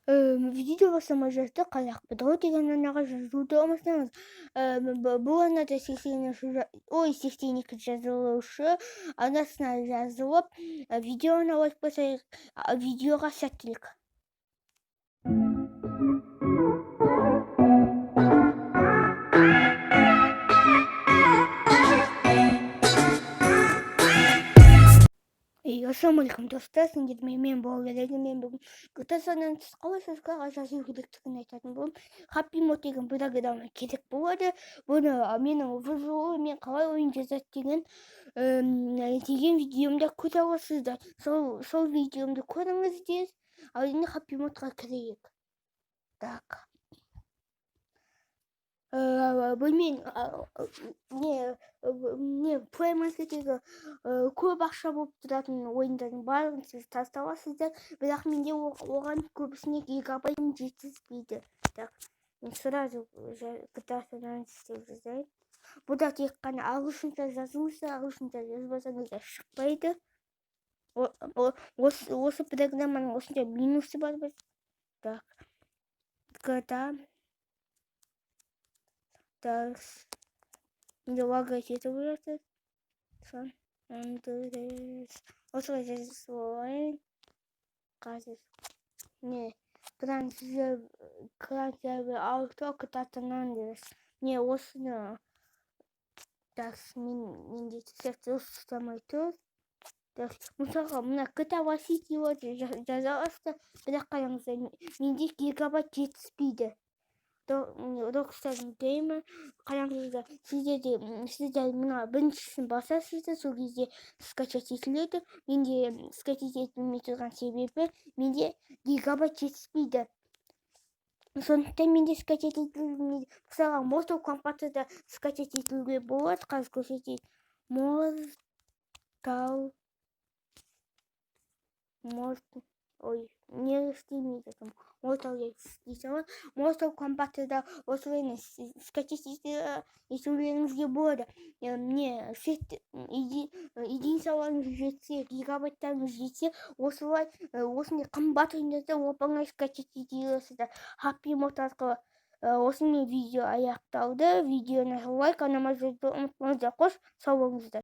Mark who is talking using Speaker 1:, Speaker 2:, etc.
Speaker 1: Видео бастамай жатты «Қазақ бітіру» деген арнаға жазуды ұмытпаңыз. Бұл арнада 80-, ой, 82 жазылушы. Арнасына жазылып, видеоны лайк басайық. Видеоға сәттілік! Ассалаумағалейкум, достар! Сендермен мен бола береді. Мен бүгін GTA San Andreas қалай шашкаға жазу керектігін айтатын боламын. Happy Mod деген программа керек болады. Бұны менің выживу мен қалай ойын жазады деген видеомда көре аласыздар. Сол видеомды көріңіздер. Ал енді Happy Modқа кірейік. Так, бұл мен не Play Marketтегі көп ақша болып тұратын ойындардың барлығын сіз таста аласыздар, бірақ менде оған көбісіне гигабайтым жеткізбейді. Так, мен сразу GTA San Andreas деп жазайын. Бұда тек қана ағылшынша жазыңыздар, ағылшынша жазбасаңыздар, шықпайды. Осы программаның осындай минусы бар біз. Так, GTA. Так, менде лагать етіп жатыр. San Andreas осылай жазып алайын қазір. Не, Grand Auto GTA San Andreas. Не, осыны. Так, менде сердце ұстамай тұр. Так, мысалға, мына GTA Vice City жаза аласыздар, бірақ қараңыздар, менде гигабайт жетіспейді. Rockstar Game. Қараңыздар, сіздерде, сіздер мына біріншісін басасыздар, сол кезде скачать етіледі. Менде скачать етілмей тұрған себебі менде гигабайт жетіспейді, сондықтан менде скачать етілмейді. Мысалға, Mortal Kombat'ты да скачать етуге болады, қазір көрсетейін. Mortal Mort ой, не істемейді екен. Mortal дей салайын. Mortal Kombat'ты да осылай скачать етулеріңізге болады. Не сет единицаларыңыз жетсе, гигабайттарыңыз жетсе, осылай осындай қымбат ойындарды оп оңай скачать ете аласыздар Happy Mod арқылы. Осымен видео аяқталды. Видеоны лайк, арнама жазуды ұмытпаңыздар. Қош, сау болыңыздар!